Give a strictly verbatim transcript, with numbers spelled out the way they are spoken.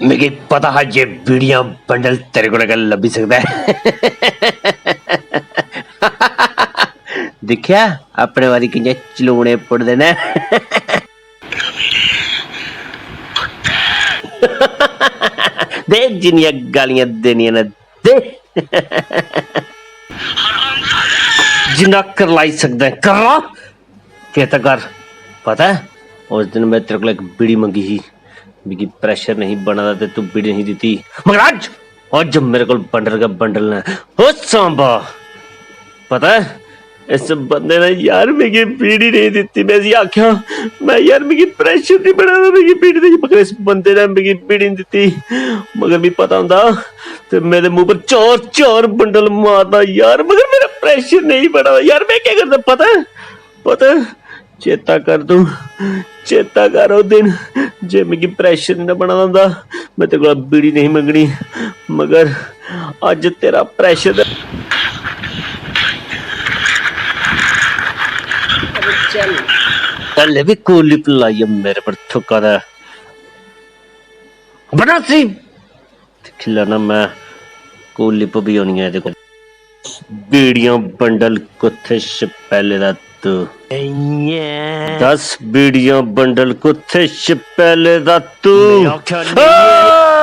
मिगी पता हा जे बीड़ियां बंडल तेरे कोल गै लब्भी सकदा ऐ। दिक्खेआ अपने बारी कि'यां चलूने पुड़दे न। दे जिन्नियां गालियां देनियां न दे। जिन्ना करलाई सकदा ऐ, करला। चेता कर, पता ऐ, उस दिन में तेरे कोल इक बीड़ी मंगी ही, मिगी प्रेशर नहीं बना दा ते तू बीड़ी नहीं दित्ती, मगर अज्ज, अज्ज मेरे कोल बंडल गै बंडल न। ओ सांबा, पता ऐ, इस बंदे ने यार मिगी बीड़ी नहीं दित्ती। मैं इसी आखेआ, मैं यार मिगी प्रेशर नहीं बना दा मिगी बीड़ी दी, मगर इस बंदे ने मिगी बीड़ी नहीं दित्ती। मगर मिगी पता होंदा ते मेरे मुंह पर चार चार बंडल मारदा यार, मगर मेरा प्रेशर नहीं बना दा यार। मैं क्या करदा पता ऐ? पता ऐ? चेता कर तू, चेता कर ओह् दिन जे मिगी प्रेशर नहीं बना दा होंदा, मैं तेरे कोला बीड़ी नहीं मंगनी, मगर अज्ज तेरा प्रेशर। हल्ले भी कूल लिप लाइयै मेरे पर थुक्का दा ऐ। बड़ा सी दिक्खी लैना मैं, कूल लिप भी होनी ऐ एह्दे कोल। बीड़ियां बंडल कुत्थै छपैले दा तू? दस बीड़ियां बंडल कुत्थै छपैले दा तू? आ!